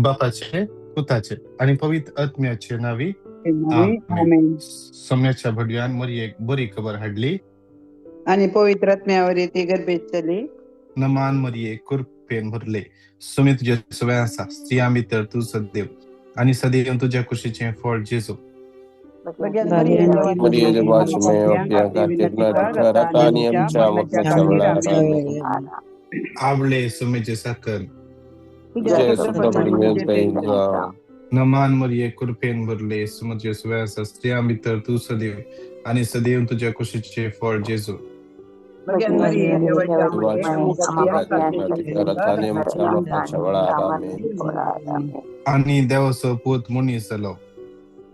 बापाचे, पुताचे आनी पवित्र आत्म्याचे नावी. आमेन. सम्याच्या भडव्यान मरियेक बरी खबर हाडली आणि पवित्र आत्म्यावर ती गर्भेत जाली. नमान मरिये, कृपेन भरले, सुमी तुझे सवय आसा, स्त्रियां भितर तूं सदैव आनी सदैव तुज्या कुशीचें फळ जेजू. मरिये देवाची माये, आमच्या खातीर विनंती कर आता आणि आमच्या मरणाच्या वेळार. आमेन. आवळे सुमेचे साकर. तुझे सुप्रभू जावं. नमान मरिये, कृपेन भरले, सुमचे सवय आसा, स्त्रियां भितर तूं सदैव आनी सदैव तुज्या कुशीचें फळ जेजू. देवाची विनंती कर आता आणि आमच्या मरणाच्या वेळार. आमेन. आनी देवाचो पूत मनीस जालो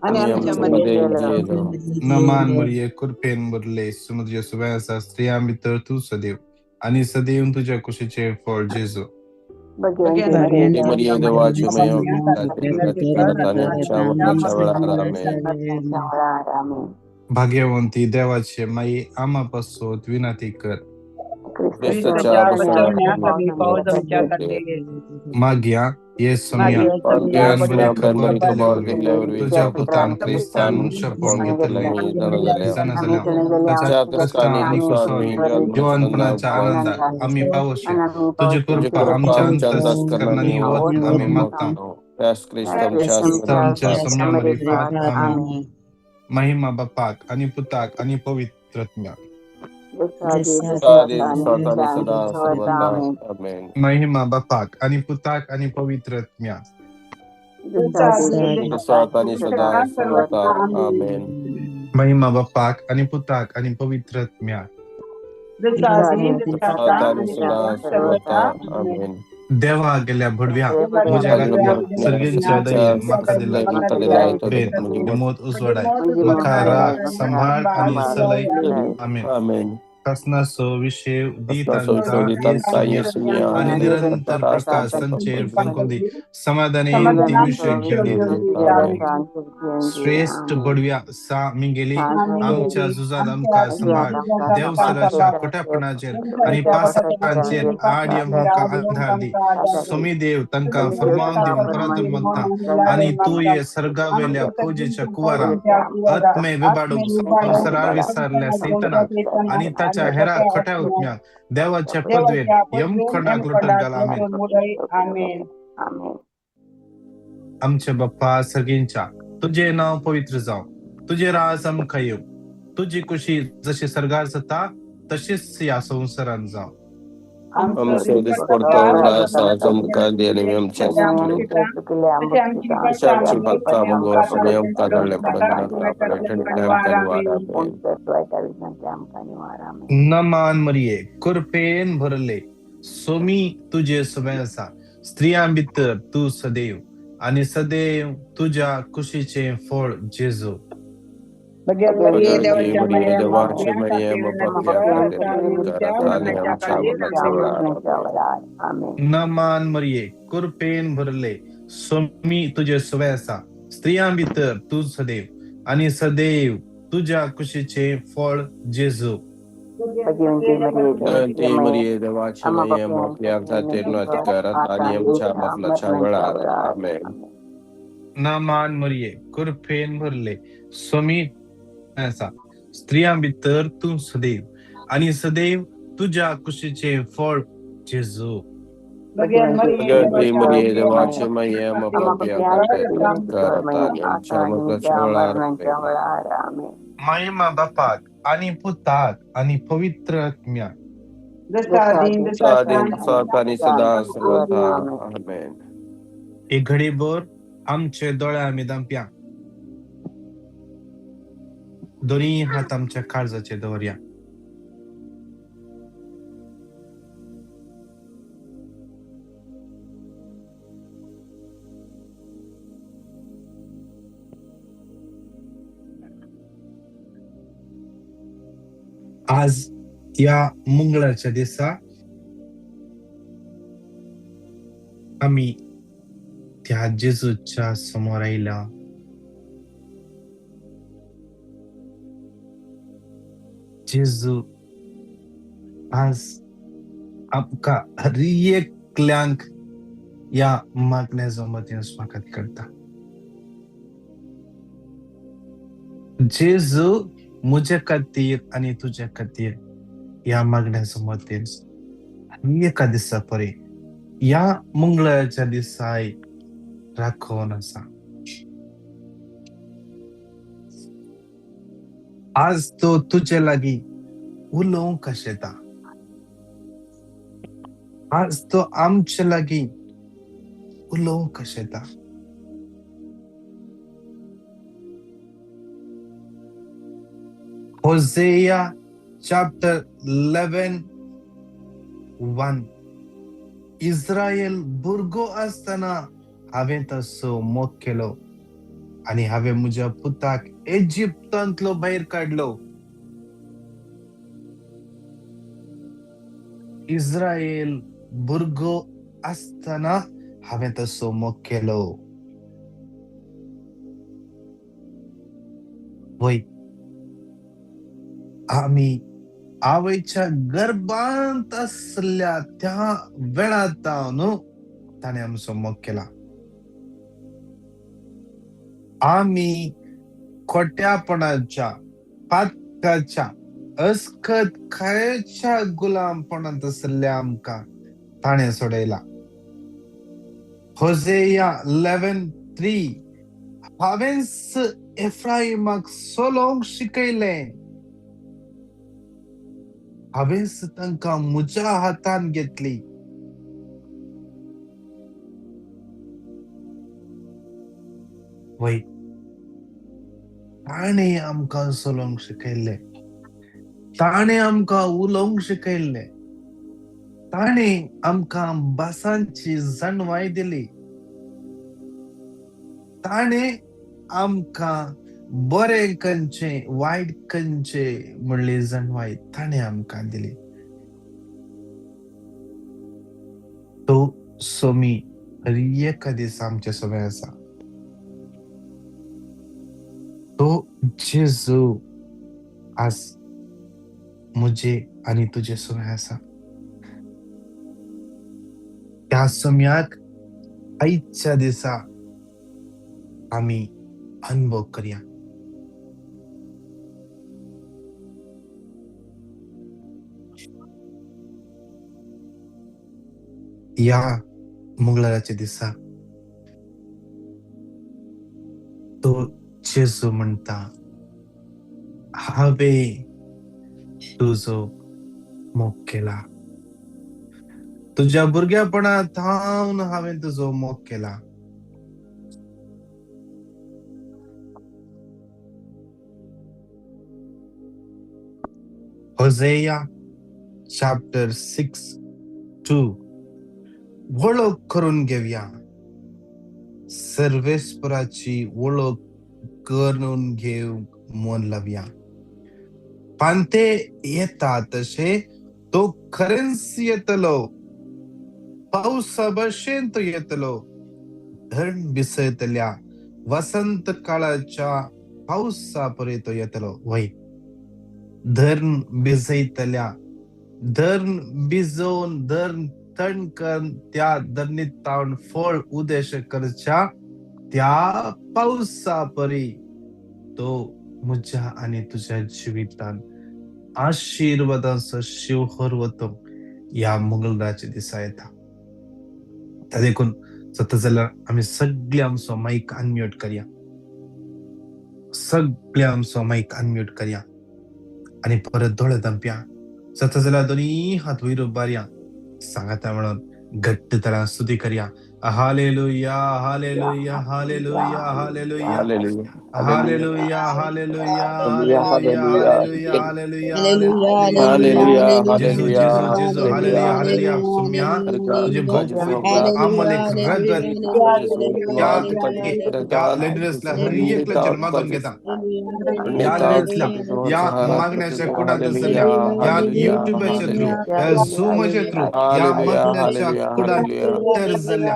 आणि आणि आमच्या आमच्या मध्ये मध्ये जियेलो. नमान मरिये, कृपेन भरले, सुमचे सवय आसा, स्त्रियां भितर तूं सदैव आनी सदैव तुज्या कुशीचें फळ जेजू. मरिये देवाची माये, आमच्या खातीर विनंती कर आता आणि आमच्या मरणाच्या वेळार. आमेन. भाग्यवंती देवाचे माई, आमा पासत विनंती कर. क्रिस्ताच्या मागया ये सम्या, तुवें बरी खबर दिल्ले वरवीं तुज्या पुतान क्रिस्तान मनशापण घेतिल्लें जाणा जाल्या, ताच्या कश्टांनी आनी कुसांनी जिवनपणाच्या आनंदाक आमी पावोशी तुजी कृपा आमच्या अंतस्करणांनी वत आमी मागता. क्रिस्तांच्या सम्या मारिफात. आमेन. महिमा बापाक आनी पुताक आनी पवित्र आत्म्याक. महिमा बापाक आनी पुताक आनी पवित्र आत्म्याक. महिमा बापाक आनी पुताक आनी पवित्र आत्म्याक. देवा गेल्या भडव्या म्हज्या घातल्या सर्गींच्या दयेन म्हाका दिलाय प्रेम मोत उजवाडाय, म्हाका राख, सांबाळ आनी चलय. आमेन. प्रस्नाचो विशय दी तांकां येसुया आनी निरंतर प्रकाश तांचेर फांकून दी, समाधानी ती विशय घेवन दी. श्रेश्ठ बडव्या सा मिंगेली, आमच्या झुजांत आमकां सांबाळ. देवसराच्या खोट्यापणाचेर आनी पासांचेर आड आमकां आधार दी. सोमी देव तांकां फरमान दिवन परातून मागता आनी तूं ये सर्गावेल्या फौजेच्या कुवारा आत्मे विबाडूंक संवसारार विसरल्या सैतानाक आनी ताच्या हेरा खोट्या उत्म्याक देवाच्या पदवेन यमखंडाक लुटत घाल. आमेन. आमचे बाप्पा सगळींच्या, तुझे नाव पवित्र जावं, तुझे राज आमकां येवं, तुजी कुशी जशी सर्गार जाता तशीच ह्या संवसारांत जावं. आमचो दिसपडतो उगडास आज आमकां दी आनी आमच्या चुकले आमची भक्ता मगो आमी आमकां धाडले पडून आमकां निवार. आमेन. नमान मरिये, कृपेन भरले, सोमी तुजे सवय आसा, स्त्रियां भितर तूं सदैव आनी सदैव तुज्या कुशीचें फळ जेजू. मरिये देवाची माये, आनी आमच्या मरणाच्या वेळार. आमेन. नमान मरिये, कृपेन भरले, सोमी तुजे सवय आसा, स्त्रियां भितर तूं सदैव आनी सदैव तुज्या कुशीचें फळ जेजू. मरिये देवाची माये, आपल्या खातीर विनंती कर आनी आमच्या मरणाच्या वेळार. आमेन. नमान मरिये, कृपेन भरले, सोमी आसा, स्त्रियां भितर तूं सदैव आनी सदैव तुज्या कुशीचें फळ जेजू. मरिये देवाची माये, आपल्या खातीर विनंती कर आनी आमच्या मरणाच्या वेळार. आमेन. महिमा बापाक आनी पुताक आनी पवित्र आत्म्याक. आनी सदा सर्वदा. आमेन. एक घडीभर आमचे दोळे आमी धांपया, दोनी हात आमच्या काळजाचेर दवरया. आज या मंगळाच्या दिसा आमी त्या जेजूच्या समोर आयला. जेजू आज आमकां हर एकल्यांक ह्या मागण्याचो मतीन स्वागत करता. जेजू म्हजे खातीर आनी तुज्या खातीर ह्या मागण्याचो मतीन एका दिसा परी ह्या मंगळाच्या दिसाय राखोवन आसा. आज तो तुजे लागीं उलोवंक आशेता. आज तो आमचे लागीं उलोवंक आशेता. होजेया चॅप्टर 11:1. इस्रायल भुरगो आसतना हांवें तसो मोग केलो आनी हांवें म्हज्या पुताक इजिप्तांतलो भायर काडलो. इस्रायल भुरगो आसतना हांवें तसो मोग केलो. वय, आमी आवयच्या गर्भांत आसल्या त्या वेळांत न्हू ताणें आमचो मोग केला. आमी खोट्यापणाच्या, पातकाच्या, अस्कत खायच्या गुलामपणांत आसल्या आमकां ताणें सोडयला. होजेया 11:3. हांवेंच एफ्राइमाक चलोवंक शिकयलें, हांवेंच तांकां म्हज्या हातान घेतली. वय, ताणें आमकां चलोवंक शिकयल्लें, ताणें आमकां उलोवंक शिकयल्लें, ताणें आमकां भासांची जाणवाय दिली, ताणें आमकां बरें खंयचें वायट खंयचें म्हणली जाणवाय ताणें आमकां दिली. तो सोमी हर एका दिसा आमचे सगळे आसा. तो जेजू आज म्हजे आनी तुजे सगळे आसा. त्या सम्याक आयच्या दिसा आमी अनुभव करया. ह्या मंगळाराच्या दिसा तो जेजू म्हणटा, हांवें तुजो मोग केला, तुज्या भुरग्यापणांत हांवें तुजो मोग केला. होजेया चॅप्टर 6:2. वळख करून घेवया, सर्वेस्पराची वळख करून घेवंक मन लावया. पांते येता तशें तो खरेंच येतलो, पावसा भशेन तो येतलो, धरण बिसयतल्या वसंत काळाच्या पावसा परी तो येतलो. वय, धरण भिजयतल्या, धरण भिजोवन धरण थंड करून त्या धरणीत तावन फळ उदेश करच्या त्या पावसा परी तो म्हज्या आनी तुज्या जिवितान आशिर्वादांचो शिवहर वतो ह्या मंगळाच्या दिसा येता. देखून जाता जाल्यार आमी सगळे आमचो मायक अनम्यूट करया, सगळे आमचो मायक अनम्यूट करया आनी परत दोळे धांपया. जाता जाल्यार दोनी हात वयर उबारया, सांगाता म्हणून घट्ट तरान स्तुती करया. Hallelujah, hallelujah, hallelujah, hallelujah, hallelujah, hallelujah, hallelujah, hallelujah, hallelujah. जेजू, जेजू, जेजू, हालेलुया, हालेलुया. सुम्या तुझे भोव पवित्र आमलेक रगत त्या त्या लेडीजला हर एकला जन्मातून घेता. या लेडीजला या मागण्याच्या कुडांत आसल्या, या युट्यूबाच्या थ्रू, या झूमाच्या थ्रू, या मागण्याच्या कुडांत तर जाल्ल्या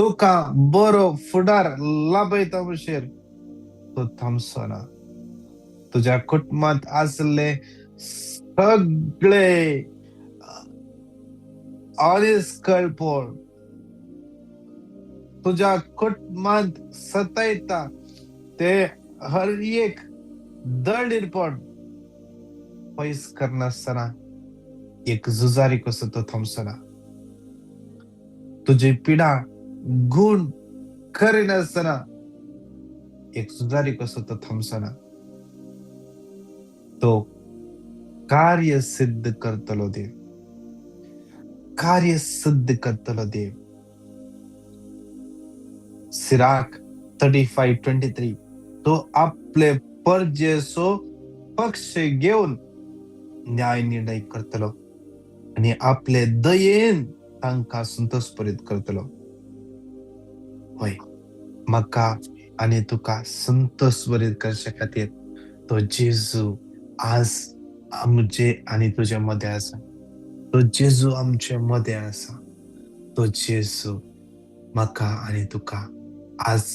तुका बरो फुडार लाभयता म्हणसर तो थांबचो ना. तुज्या कुटुंबांत आसले सगळे अनिस्कळपण तुज्या कुटुंबांत सतयता ते हर एक दळडीरपण पयस करनासतना एक झुजारी कसो तो थांबचो ना. तुजी पिडा गुण करिनासतना एक झुजारी कसो तो थांबचो ना. तो कार्य सिद्ध करतलो देव, कार्य सिद्ध करतलो देव. सिराक 35:23 तो आपले परजेचो पक्ष घेवन न्याय निर्णय करतलो आनी आपले दयेन तांकां संतोषभरीत करतलो. हय, म्हाका आनी तुका संतोषभरीत करचे खातीर तो जेजू आज आमचे आनी तुजे मदें आसा. तो जेजू आमचे मदें आसा. तो जेजू म्हाका आनी तुका आज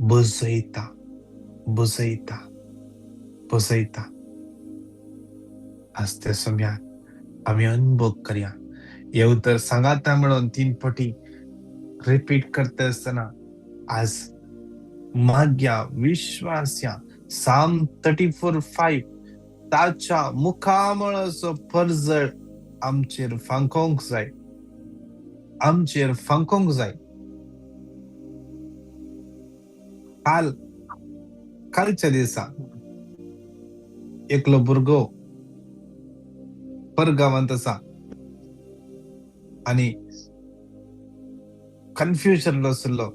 बसयता, बसयता, बसयता. आज त्या समयार आमी अनुभव करया. हे उतर सांगाता म्हणून 3 पटी रिपीट करता आसतना आज माग्या विश्वास या साम 34:5 ताच्या मुखामळाचो परजळ आमचेर फांकोंक जाय, आमचेर फांकोंक जाय. काल कालच्या दिसा एकलो भुरगो परगांवांत आसा आनी कन्फ्युजन आशिल्लो.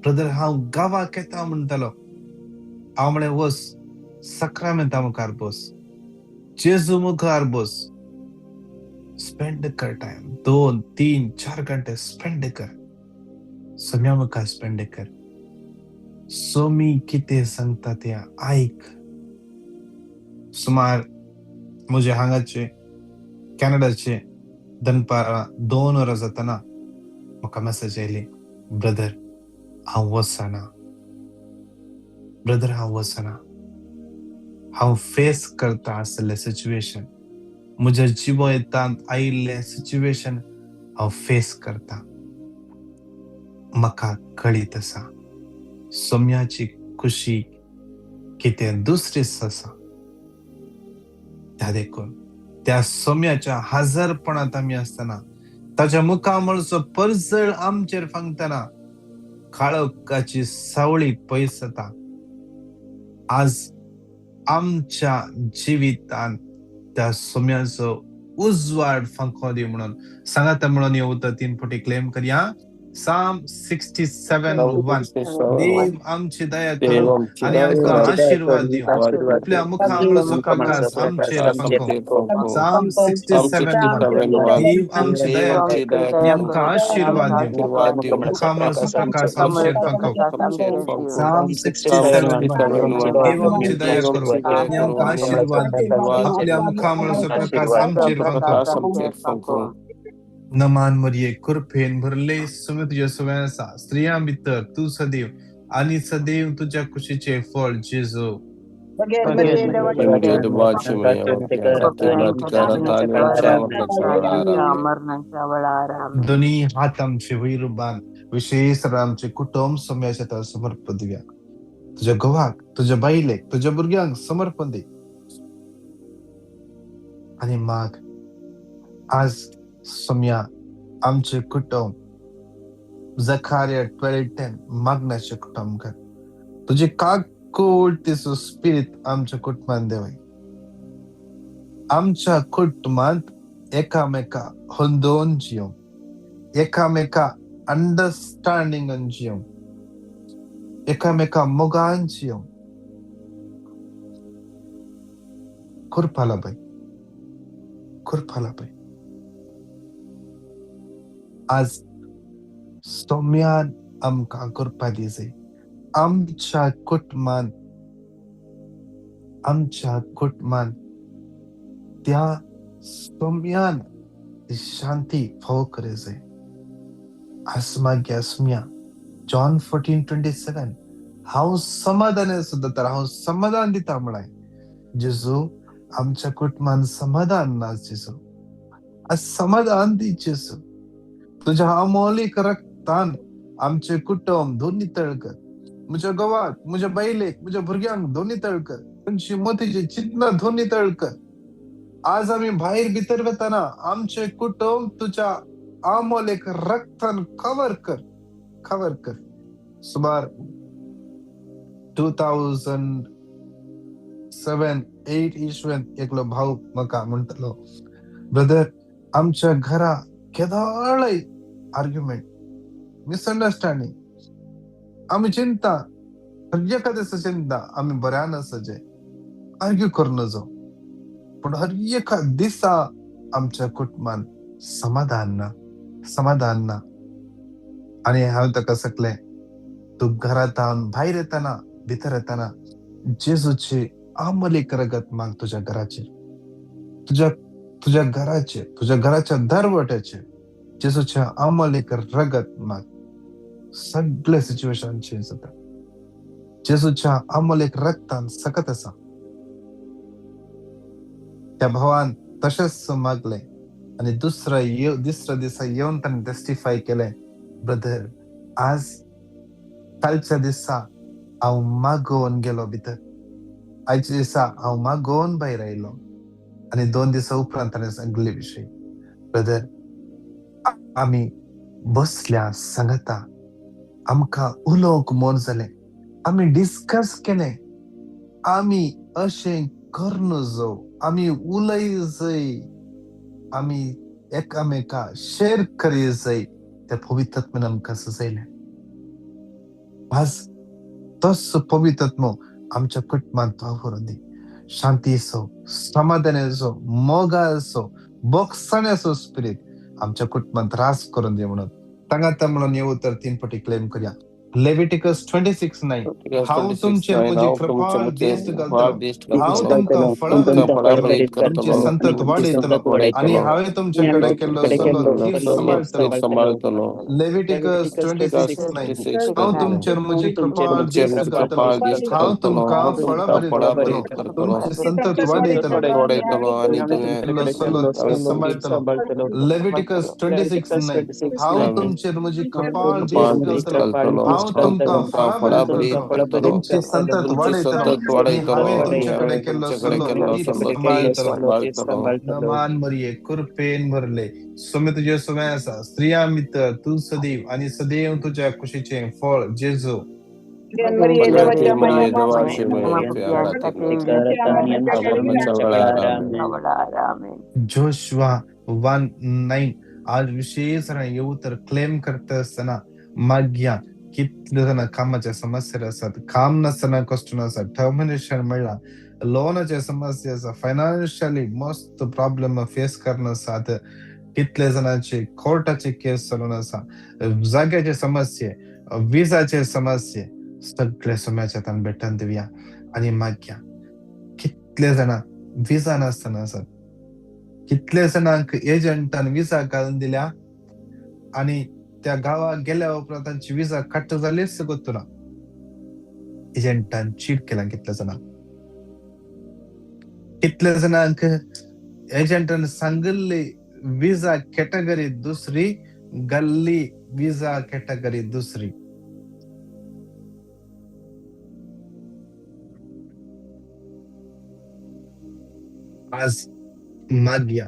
ब्रदर हांव गांवाक येता म्हणटालो. हांव म्हळें वच सक्रामेंता मुखार बस, जेजू मुखार बस, स्पेंड कर टायम, 2, 3, 4 घंटे स्पेंड कर, सम्या मुखार स्पेंड कर. सोमी कितें सांगता तें आयक. सुमार म्हजे हांगाचे कॅनडाचे दनपारां 2 वरां जातना म्हाका मेसेज आयली, ब्रदर हांव वचना, ब्रदर हांव वचना, हांव फेस करता आसलें सिच्युएशन, म्हज्या जिवितांत आयिल्लें सिच्युएशन हांव फेस करता. म्हाका कळीत आसा सोम्याची खुशी कितें दुसरीच आसा. त्या देखून त्या सोम्याच्या हाजरपणांत आमी आसतना, ताच्या मुखामळचो परजळ आमचेर फांगतना काळोखाची सावळी पयस जाता. आज आमच्या जिवितांत त्या सोम्याचो उजवाड फांको दी म्हणून सांगाता म्हणून हे उतर 3 पटी क्लेम करया. साम 67:1 देव आमची दया करू आनी आमकां आशीर्वाद दिवं, आपल्या मुखामळाचो प्रकाश आमचेर फांको. साम 67:1 देव आमची दया करू आनी आमकां आशीर्वाद दिवं, मुखामळाचो प्रकाश आमचेर फांको. साम 67:1 देव आमची दया करू आनी आमकां आशीर्वाद दिवं, आपल्या मुखामळाचो प्रकाश आमचेर फांको. नमान मरिये कृपेन भरले, सुमे तुज्या सवय आसा, स्त्रियां भितर तूं सदैव आनी सदैव तुज्या कुशीचे फळ जेजू. दोन्ही हात आमचे वयर बांद, विशेष आमचे कुटुंब सोम्याच्या समर्पण दिवया. तुज्या घोवाक, तुज्या बायलेक, तुज्या भुरग्यांक समर्पण दी. आनी माग आज सोम्या आमचे कुटुंब जखार्या 12:10 मागण्याचे कुटुंब कर. तुझे काकुळतीचो स्पिरीत आमच्या कुटुंबान देवय. आमच्या कुटुंबांत एकामेका होंदोवन जियों, एकामेका अंडरस्टँडिंगान जियों, एकामेका मोगान जियों. कृपा लाभय, कृपा लाभय. आज सोम्यान आमकां कृपा दी जाय. आमच्या कुटुंबान, आमच्या कुटुंबान त्या सोम्यान शांती फावो करे जाय. आज मागीर आसुया जॉन 14:27 हांव समाधान सुद्दां तर हांव समाधान दिता म्हळें जेजू. आमच्या कुटुंबान समाधान ना जेजू, आज समाधान दी जेजू. तुझ्या अमोलीक रक्तान आमचे कुटुंब दोन्ही तळ कर. म्हज्या घोवाक, म्हज्या बायलेक, म्हज्या भुरग्यांक दोन्ही तळ कर. तुमची मोतीची चिंतना दोन्ही तळ कर. आज आमी भायर भितर वतना आमचे कुटुंब तुझ्या आमोलेक रक्तान कवर कर, कवर कर. सुमार 2007-8 इसवेन एकलो भाव म्हाका म्हणटालो, ब्रदर आमच्या घरा केदोळय आर्ग्युमेंट, मिसअंडरस्टँडींग, आमी चिंता हर एका दिसा चिंता आमी बऱ्यान आसाचे, आर्ग्यू करूं नजो, पूण हर एका दिसा आमच्या कुटुंबान समाधान ना, समाधान ना. आनी हांवें ताका सांगलें, तूं घरांत भायर येतना भितर येतना जेजूची आमलीक रगत माग तुज्या घराचेर, तुज्या तुज्या घराचेर, तुज्या घराच्या दरवट्याचेर जेजूच्या आमलीक रगत माग. सगळे सिच्युएशन चेंज जाता. जेजूच्या आमलीक रक्तान सकत आसा. त्या भावान तशेंच मागलें आनी दुसऱ्या दिसा येवन ताणें टेस्टिफाय केलें, ब्रदर आज कालच्या दिसा हांव मागोवन गेलो भितर, आयच्या दिसा हांव मागोवन भायर आयलो. आनी 2 दिसां उपरांत ताणें सांगले विशय, ब्रदर आमी बसल्या सांगता, आमकां उलोवंक मन जालें, आमी डिस्कस केलें, आमी अशें करूं नजो, आमी उलय जाय, आमी एकामेका शेर करी जाय. त्या पवित्र आमकां सुचयलें. आज तोच पवित्र आमच्या कुटुंबांत वावरून दी. शांतीचो, समाधानाचो, मोगाचो, बोगसाण्याचो स्पिरीट आमच्या कुटुंबांत रास करून दी म्हणून तांगा म्हणून हे उतर 3 पटी क्लेम करया. लेविटिकस 26:9 हांव तुमचेर म्हजी कृपा दिश्ट घालतलो, हांव तुमकां फळां भरीत करतलो, तुमची संतत वाडयतलो आनी हांवें तुमचे कडेन केल्लो सगळो थीर सांबाळटलो. लेविटिकस 26:9 हांव तुमचेर म्हजी कृपा दिश्ट घालतलो, हांव तुमकां फळां भरीत करतलो, तुमची संतत वाडयतलो आनी केल्लो सगळो थीर सांबाळटलो. लेविटिकस 26:9 हांव तुमचेर म्हजी कृपा दिश्ट घालतलो, हांव तुमकां फळां भरीत करतलो, तुमची संतत वाडयतलो हांवें तुमचे कडेन केल्लो सगळो थीर सांबाळटलो. मान मरिये कृपेन भरले, सोमे तुजे सोमे आसा, स्त्रियां भितर तूं सदैव आनी सदैव तुज्या कुशीचें फळ जेजू. जोशुआ 1:9 आज विशेष हे उतर क्लेम करता आसतना मागया. कितले जाणां कामाच्या समस्या आसात, काम नासतना कश्ट आसा, टर्मिनेशन मेळ्ळा, लोनाचे समस्या आसा, फायनान्शियली मस्त प्रॉब्लेम फेस करून आसात, कितले जाणांचे कोर्टाचे केस चलून आसा, जाग्याचे समस्ये, विजाचे समस्ये, सगळे सम्याच्या तान बेटन दिवया आनी मागया. कितले जाणां विजा नासतना आसात, कितले जाणांक एजंटान विजा घालून दिल्या आनी त्या गांवाक गेल्या उपरांत तांची विजा कट जालीच गोत्तुना. एजंटान चीट केला कितले जाणांक, कितले जाणांक एजंटान सांगिल्ली विजा कॅटेगरी दुसरी, गल्ली विजा कॅटेगरी दुसरी. आज मागया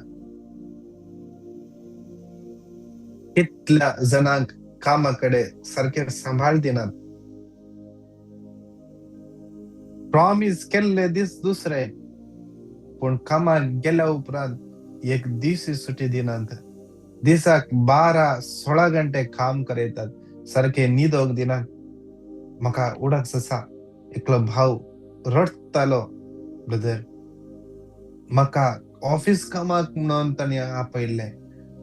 कितल्या जाणांक कामा कडेन सारकें सांबाळ दिनात, प्रॉमीस केल्ले दीस दुसरे, पूण कामाक गेल्या उपरांत एक दीस सुटी दिनात, दिसाक 12-16 घंटे काम करयतात, सारके न्हिदोंक दिनात. म्हाका उडास आसा, एकलो भाव रडटालो, ब्रदर म्हाका ऑफिस कामाक म्हणून ताणें आपयल्लें,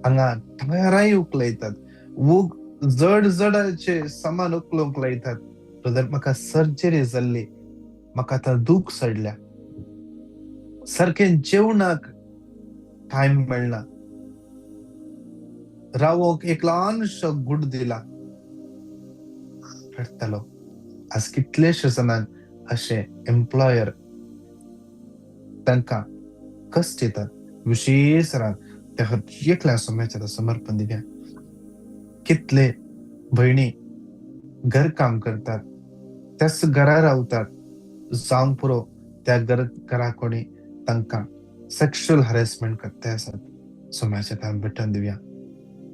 हांगा टायरांय उखलयतात, जड जडाचे सामान उखलूंक लायतात, ब्रदर म्हाका सर्जरी जाल्ली, म्हाका आतां दूख चडल्या, सारकें जेवणाक टायम मेळना. रावोंक एक ल्हानसो गुड दिला. रडटालो. आज कितलेशे जाणांक अशे एम्प्लॉयर तांकां कश्ट येतात. विशेश त्या हर एकल्या सोम्याच्या समर्पण दिल्या. कितले भयणी घरकाम करतात, त्याच घरा रावतात, जावंक पुरो त्या घरा कोणी तांकां सेक्शुअल हॅरेसमेंट करते आसात. सोम्याच्या तान भेटून दिवया.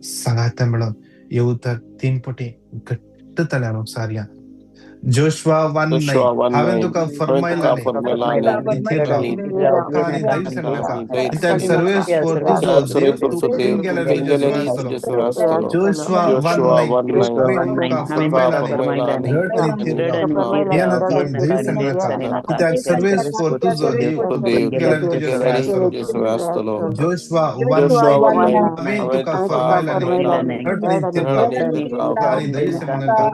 सांगाता मेळोन हे उतर 3 पटी घट्ट तल्यान सारया. जोशुआ 1:9 हांवें तुका फर्मायलां कित्याक सर्वेस्पोर तुजो देव तूं खंय गेल्यार तुजे सुवात आसतलो. जोशुआ 1:9 हांवें तुका फर्मायलां रड आनी थीर राव, भियेनाका आनी धैर्य सांगनाका, कित्याक सर्वेस्पोर तुजो देव तूं खंय गेल्यार तुजे सुवात आसतलो. जोशुआ 1:9 हांवें तुका फर्मायलां रड आनी थीर राव, भियेनाका आनी धैर्य सांगनाका,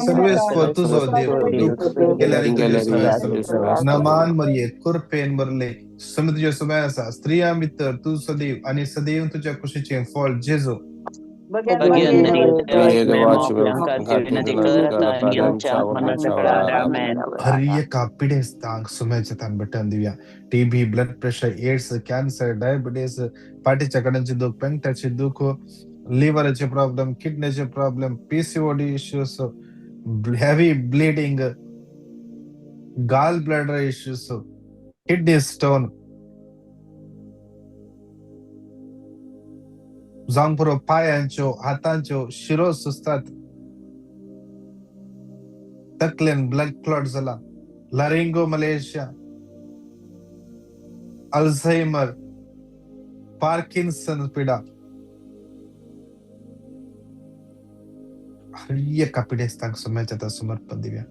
सर्वेस्पोर तुजो देव तूं खंय गेल्यार तुजे सुवात आसतलो. नमान मरये कुरपेन मरले समी तुज्या सुवात आसा. स्त्रियां भितर तूं सदैव आनी सदैव तुज्या कुशीचें फळ जेजू. हर एका पिडेस्तांक सुम्याच्या तान बटन दिवया. TB, blood pressure, AIDS, cancer, diabetes, पाटीच्या कडेनचे दूख, पेंगटाचे दूख, लिव्हराचे problem, किडनीचे problem, PCOD issues, heavy bleeding, gall bladder issues, kidney stone, जावंक पुरो पांयांच्यो हातांच्यो शिरो सुजतात, तकलेन ब्लड क्लॉट जाला, लारिंगो मलेशिया, अल्झायमर, पार्किन्सन पिडा, हर एका पिडेस्तांक सोम्याच्या समर्पण दिवया.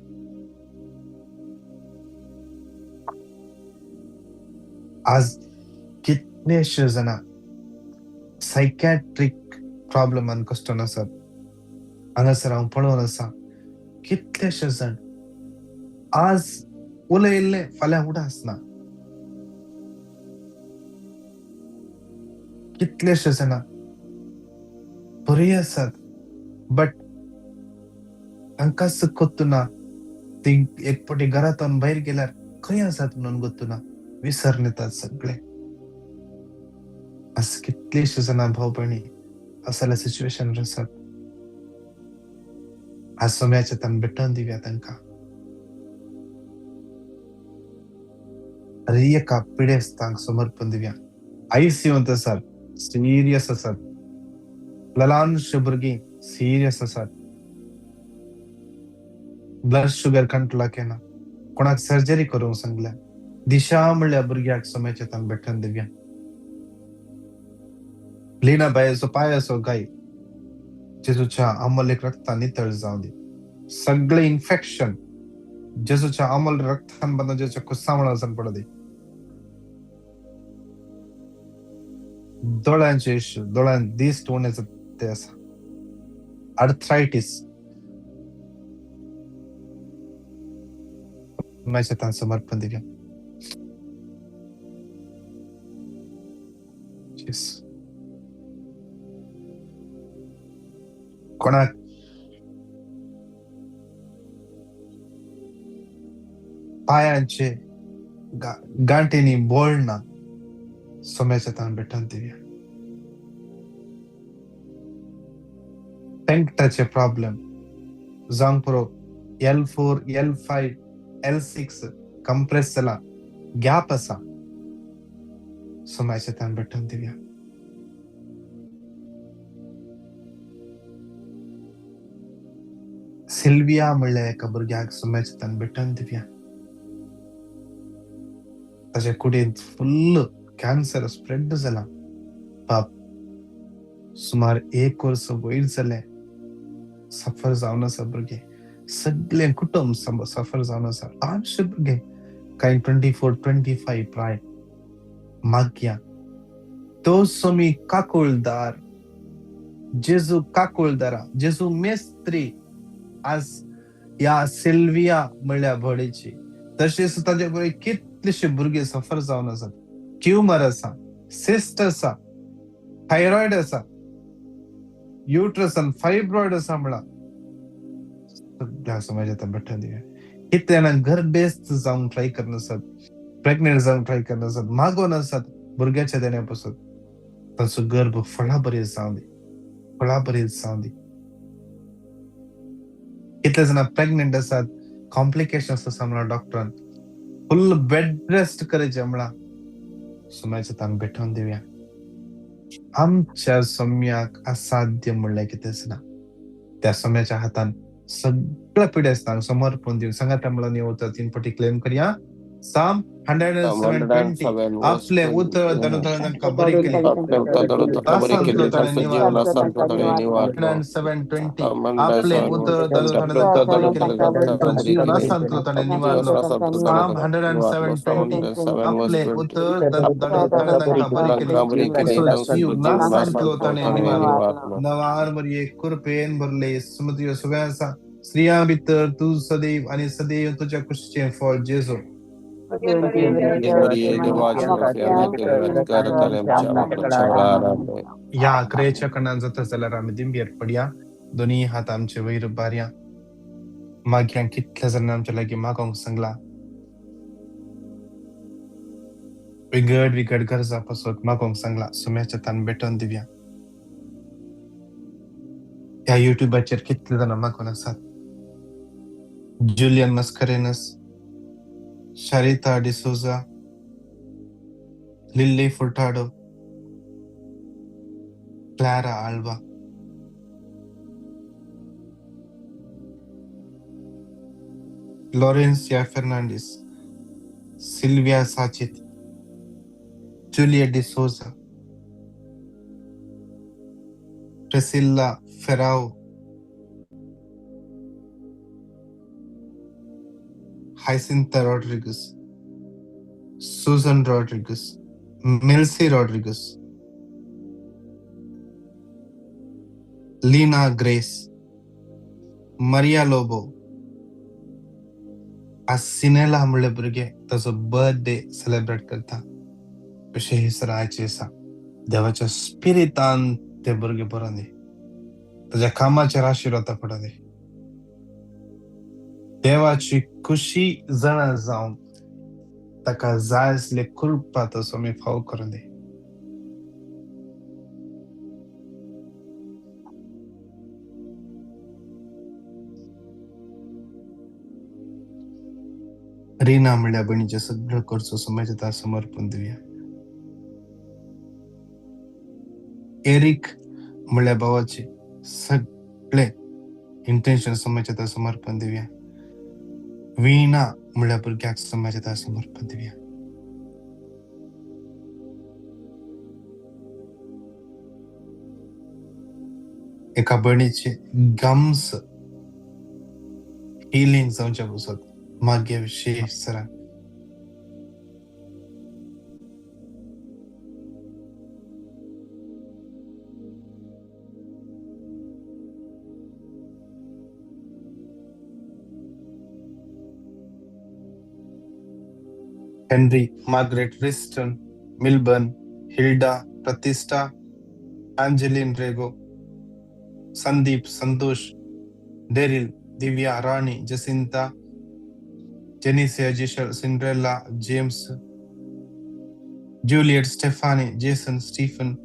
आज कितलेशे जाणां सायकॅट्रीक प्रॉब्लमान कश्टन आसात. हांगासर हांव पळोवन आसा कितलेशे जाण आज उलयल्ले फाल्यां उडास ना. कितलेशे जाणां बरी आसात बट तांकांच कोत्तुना, ती एक फावटी घरांतल्यान भायर गेल्यार खंय आसात म्हणून गोत्तुना, विसरून सगळे. आज कितलेशे जाणां भाव भयणी असल्या सिच्युएशन आसात. आज सोम्याच्या तान भेटून दिवया तांकां. हर एका पिडेस्तांक समर्पण दिवया. आयसीयूंत आसात, सिरियस आसात, ल्हानशे भुरगीं सिरियस आसात, ब्लड शुगर कंट्रोलाक येना, कोणाक सर्जरी करूंक सांगल्या. दिशा म्हणल्या भुरग्याक सोम्याच्या तान भेटून दिवया. लीना बायेचो पांयाचो गाय जेजूच्या अमोलीक रक्तान नितळ जावं दी. सगळे इन्फेक्शन जेजूच्या अमोल रक्तान बांदून जेजूच्या कुसामळ वचून पडू दी. दोळ्यांचे इश्यू, दोळ्यांत दिश्ट उणें ते आसा, आर्थरायटीस, सोम्याच्या तान समर्पण दिवया. कोणाक पायांचे गांठींनी बोळ ना, सोम्याच्या तान भेटून दिवया. पेंकटाचे प्रॉब्लेम जावंक पुरो, L4, L5, L6 compress जाला, गॅप आसा, सोम्याच्या तान भेटून दिवया. सिल्विया म्हणल्या एका भुरग्याक सोम्याच्या तान भेटून दिवया. ताच्या कुडींत फुल्ल कॅन्सर स्प्रेड जाला. बाप सुमार 1 वर्स वयर जालें सफर जावन आसा भुरगें, सगळें कुटुंब सफर जावन आसा. ल्हानशें भुरगें, कांय 24, 25 प्राय. मागया तो सोमी काकुळदार, जेजू काकुळदारा, जेजू मेस्त्री आज ह्या सिल्विया म्हणल्या भोडेची. तशेंच ताजे बरोबर कितलेशे भुरगे सफर जावन आसात. ट्युमर आसा, सिस्ट आसा, थायरॉयड आसा, युट्रसान फायब्रॉयड आसा म्हळां, सगळ्या समाजांत बेठून दिवया. कितले जाणां गर्भेस्त जावंक ट्राय करनासत, प्रेग्नेंट जावंक ट्राय करनासत, मागोन आसात भुरग्याच्या देण्या पासून, तांचो गर्भ फळाभरीत जावं दी, फळाभरीत जावं दी. कितले जाणां प्रेग्नेंट आसात, कॉम्प्लिकेशन्स आसा म्हळां डॉक्टरान, फुल बेड रेस्ट करायचें म्हळां, सोम्याच्या तान बेठोवन दिवया. आमच्या सोम्याक असाध्य म्हणल्यार कितेंच ना. त्या सोम्याच्या हातान सगळ्या पिडेस्तांक समर्पण दिवन सांगाता म्हणून येवता 3 पटी क्लेम करया. Psalm 107:20 आपले उतर धाडून ताणें तांकां बरी केली, त्रासांतलो ताणें निवारलो. 107:20 आपले उतर धाडून ताणें तांकां बरी केली, जीवनासांतलो ताणें निवारलो. Psalm 107:20 आपले उतर धाडून ताणें तांकां बरी केली, जीवनासांतलो ताणें निवारलो. नवार मरिये कृपेन भरले, सुमतियो सगळ्या आसा, स्त्रियां भितर तूं सदैव आनी सदैव तुज्या कुशीचें फळ जेजू. ह्या आकरेच्या कणान जाता जाल्यार आमी दिंबेर पडया, दोनी हात आमचे वयर बारया. मागीर कितल्या जाणां आमच्या लागीं मागोंक सांगला, विंगड विंगड गरजा पासत मागोंक सांगला, सुम्याच्या तान भेटोवन दिवया. ह्या युट्यूबाचेर कितले जाणां मागोन आसात, Julian Mascarenhas, Sharita D'Souza, Lily Furtado, Clara Alva, Laurencia Fernandes, Sylvia Sachit, Julia D'Souza, Priscilla Ferrao, Hyacinta Rodriguez, Susan Rodriguez, Melcy Rodriguez, Leena Grace, Maria Lobo. आज सिनेला म्हणले भुरगे ताचो बर्थडे सेलेब्रेट करता. विशेष रायचे आसा, देवाच्या स्पिरितान ते भुरगे बरोवन दी, ताच्या कामाचेर आशिर्वाद पडून दी, देवाची खुशी जाणा जावन ताका जाय आसले कृपा तसो आमी फाव करून दी. रिना म्हणल्या भयणीचें सगळो खर्च समाजात समर्पण दिवया. एरिक म्हणल्या भावाचे सगळे इंटेन्शन समाजात समर्पण दिवया. वीणा म्हणल्या भुरग्याक समाजात समर्पण दिवया. एका भयणीचे गम्स हिलींग जावच्या पासत मागीर विशेष सरां. Henry, Margaret Riston, Milburn, Hilda, Pratishtha, Angeline Rego, Sandeep, Santosh, Daryl, Divya, Rani, Jacinta, Jenicia, Jishal, Cinderella, James, Juliet, Stephanie, Jason, Stephen,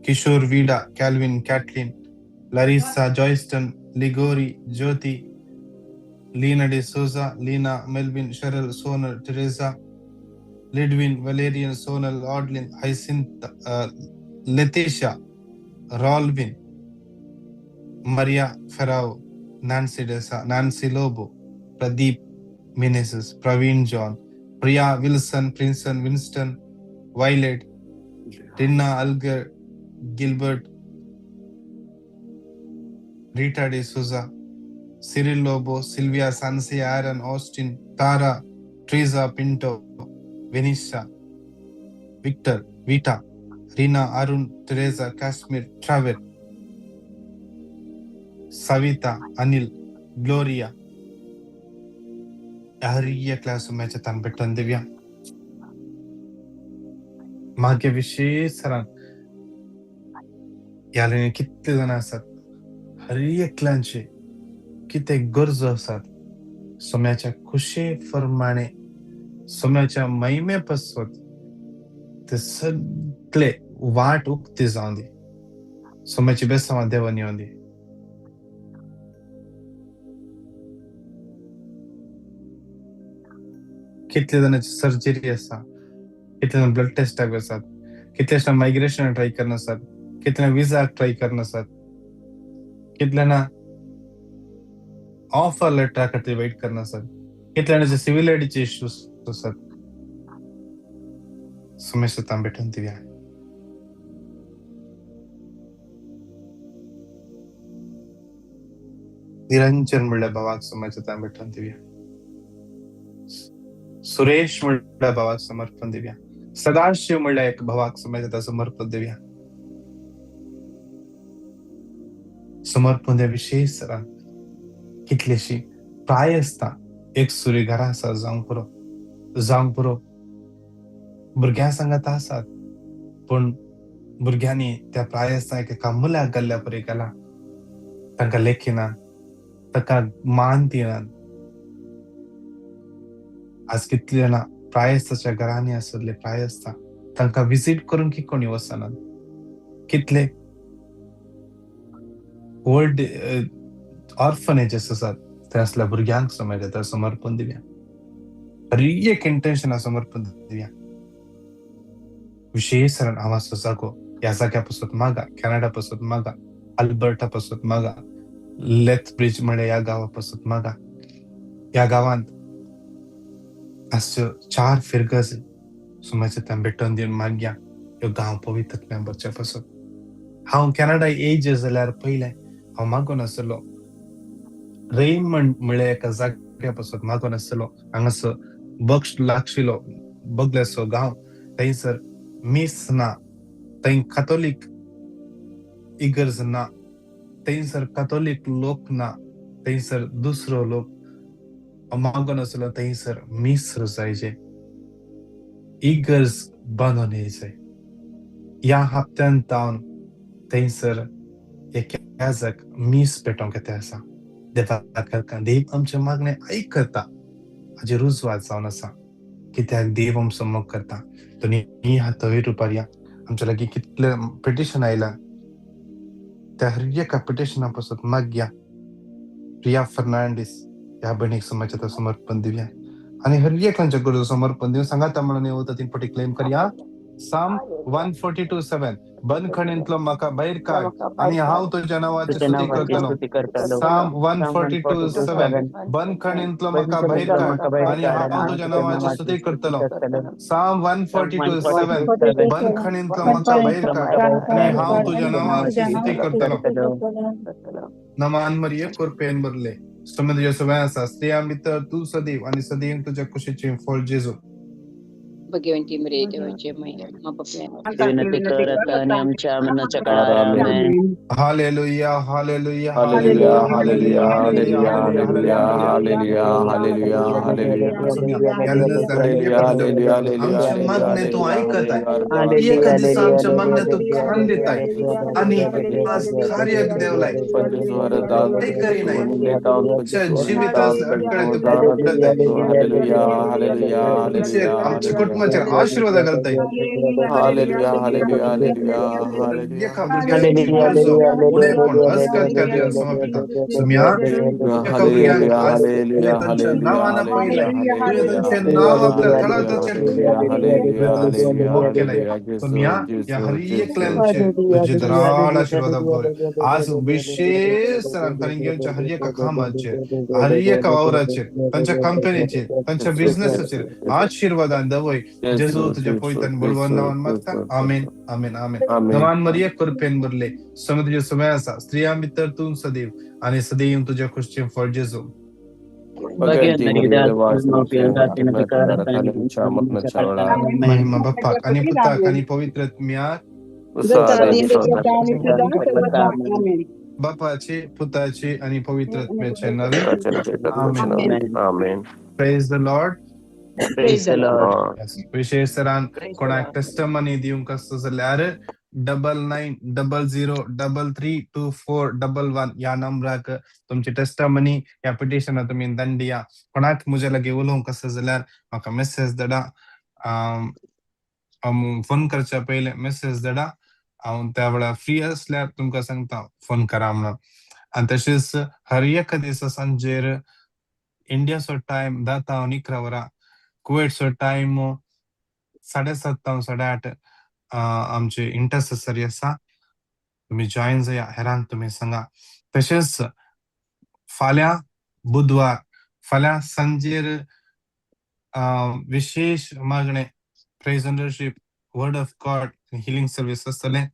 Kishore, Vida, Calvin, Kathleen, Larissa, Joyston, Ligori, Jyothi, Lena D'Souza, Lena, Melvin, Cheryl, Sonal, Teresa, Lidwin, Valerian, Sonal, Audlin, Hyacinth, Letitia, Rolvin, Maria Ferrao, Nancy Desa, Nancy Lobo, Pradeep Menezes, Praveen John, Priya Wilson, Princeton, Winston, Violet, Rinna Algar, Gilbert, Rita D'Souza, Cyril Lobo, Sylvia Sansi, Aaron, Austin, Tara, Teresa Pinto, Venisha, Victor, Vita, Reena, Arun, Teresa, Kashmir, Travel, Savita, Anil, Gloria. हर class में batten Divya. मागे विशेष सरान ह्या लायनीर कितले जाणां आसात, हर एकल्यांचे कितें गरजो आसात, सोम्याच्या खुशे फरमाणे, सोम्याच्या महिमे पासत ते सगळे वाट उक्ती जावं दी, सोम्याची बेसांवां देवान येवं दी. कितले जाणांची सर्जरी आसा, कितले जाण ब्लड टेस्टाक आसात, कितले जाण मायग्रेशन ट्राय करना आसात, कितले जाण विजाक ट्राय करना आसात, कितले जाणां ऑफर लेटरा खातीर वेट करना आसात, कितले जाणांचे सिव्हिल आयडीचे इश्यूज आसात. सोमेश भेटून दिवया. निरंजन म्हणल्या भावाक समाजात भेटून दिवया. सुरेश म्हणल्या भावाक समर्पण दिवया. सदाशिव म्हणल्या एक भावाक समाजात समर्पण दिवया. समर्पण द्या विशेष सरान कितलेशी प्राय आसता एक सुरी घरा आसा, जावंक पुरो जावंक पुरो, भुरग्यां सांगात आसात, पूण भुरग्यांनी त्या प्राय आसता एका मुल्याक गेल्ल्या परी गेला, तांकां लेखिना, ताका मान दिनात. आज कितले जाणां प्रायस्ताच्या घरांनी आसले प्रायस्ता तांकां विजीट करूंक की कोणी वचनात. कितले ओल्ड ऑर्फनेजेस आसात थंय आसल्या भुरग्यांक समज येता समर्पण दिवया. हर एक इंटेन्शना समर्पण दिवया. विशेष हांव आसो जागो ह्या जाग्या पासत मागा, कॅनडा पासत मागा, अल्बर्टा पासत मागा, लेथ ब्रिज म्हळ्यार ह्या गांवा पासत मागा. ह्या गांवांत आसच्यो 4 फिरगज सुमाच्या भेटोवन दिवन मागया ह्यो गांव पवित्र भरच्या पासत. हांव कॅनडा एज जाल्यार पयलें हांव मागून आसलो रेमंड म्हळ्यार एका जाग्या पासत मागून आसलो. हांगासर बक्ष लागशिलो बगलेसो गांव, थंयसर मीस ना, थंय कातोलीक इगर्ज ना, थंयसर कातोलीक लोक ना, थंयसर दुसरो लोक मागून आसलो. थंयसर मीस जायचे, इगर्ज बांदून येयचे. ह्या हप्त्यान तावन थंयसर एक याजक मीस पेटोवंक येता आसा. देवा देव आमचे मागणें आयकता हाजी रुजवात जावन आसा, कित्याक देव आमचो मोग करता. दोनी हात वयर उबारया. आमच्या लागीं कितले पिटिशन आयलां त्या हर एका पिटिशना पासत मागया. प्रिया फर्नांडीस ह्या भयणीक समाजात समर्पण दिवया आनी हर एकल्याच्या गरजो समर्पण दिवन सांगाता म्हणून येवता 3 फावटी क्लेम करया. साम 142:7 बंदखणींतलो म्हाका भायर काड आनी हांव तुज्या नांवाची स्तुती करतलो. साम 142:7 बंदखणींतलो म्हाका भायर काड आनी हांव तुज्या नांवाची स्तुती करतलो. साम 142:7 बंदखणींतलो म्हाका भायर काड आनी हांव तुज्या नांवाची स्तुती करतलो. नमान मरिये कृपेन भरले, स्वामी तुज्या सवंय आसा, स्त्रियां भितर तूं सदैव आनी सदैव तुज्या कुशीचें फळ जेजू. भगवंती मरिये देवाची माई, विनंती कर आता आणि आमच्या मरणाच्या काळात. आमेन. Hallelujah, hallelujah, hallelujah, hallelujah, hallelujah, hallelujah, hallelujah, hallelujah, hallelujah. आमचे मागणे तूं ऐकत आहे, एका दिसा आमच्या मागणे तूं कान दिताय आनी आज कार्याक देवलाय ते करिनाय. जिवितांत अडकळे तूं करताय, आमच्या कुटुंबाचेर आशीर्वाद घालताय. Hallelujah, hallelujah, hallelujah, hallelujah. एका भुरग्याची गरजो उणेपण अस्कत समर्पिता सुम्या एका भुरग्यांक आज तुवें तांच्या नांवान पयलें, तुवें तांचें नांव आपल्या थळाचेर मोग केलाय. सुम्या ह्या हर एकल्यांचेर तुजे दराळ आशीर्वाद भर. आज विशेष तांणी घेवच्या हर एका कामाचेर, हर एका वावराचेर, तांच्या कंपनीचेर, तांच्या बिझनेसाचेर आशीर्वादान दवय. जेजू तुझ्या पवित्र बळवंत नांवान मागता. आमेन, आमेन, आमेन. नमान मरिये कृपेन भरले, स्वामी तुझे समय आसा, स्त्रियां भितर तूं सदैव आनी सदैव तुझ्या खुशीचें फळ जेजू. महिमा बाप्पाक आनी पुताक आनी पवित्र आत्म्याक. बापाचे, पुताचे आनी पवित्र आत्म्याचे नावे. आमेन. Praise the Lord. Praise the Lord. विशेष तरान कोणाक टेस्टमनी दिवंक आसता जाल्यार 9900 332411 ह्या नंबराक तुमची टेस्टमनी या पिटिशना तुमी दंडिया. कोणाक म्हजे लागीं उलोवंक आसा जाल्यार म्हाका मेसेज धाडा. फोन करच्या पयलें मेसेज धाडा. हांव त्या वेळार फ्री आसल्यार तुमकां सांगता फोन करा म्हणून. आनी तशेंच हर एका दिसा सांजेर इंडियाचो टायम 10 तावन 11 वरां, कुवेटचो टायम 7:30 तावन 8:30 आमचे इंटरसेसरी आसा. तुमी जॉयन जाया, हेरांक तुमी सांगा. तशेंच फाल्यां बुधवार, फाल्यां सांजेर विशेश मागणें, praise and worship, word of God, healing service आसतलें.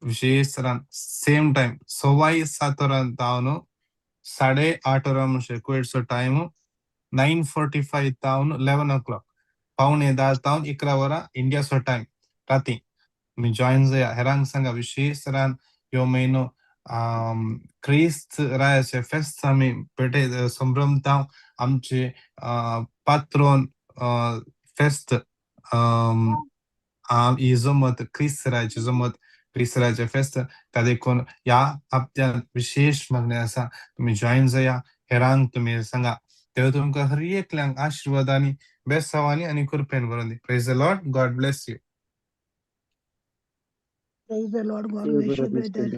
विशेश तरान सेम टायम 7:15 वरां तावन 8:30 वरां म्हणचे कुवेटचो टायम 9:45 तावन 11 ओ क्लॉक, 9:45 तावन 11 वरां इंडियाचो टायम राती. तुमी जॉयन जाया, हेरांक सांगा. विशेश तरान ह्यो म्हयनो क्रिस्त रायाचे फेस्त आमी पेटे संभ्रमता. आमचे पात्रोन फेस्त ही जमत क्रिस्त रायाची जमत, क्रिस्त रायाचे फेस्त. त्या देखून ह्या हप्त्यान विशेश मागणें आसा. तुमी जॉयन जाया, हेरांक तुमी सांगा. देव तुमकां हर एकल्यांक आशिर्वादांनी, बेसावांनी आनी कृपेन भरून दी. Praise the Lord. God bless you. Praise the Lord. God bless you, brother.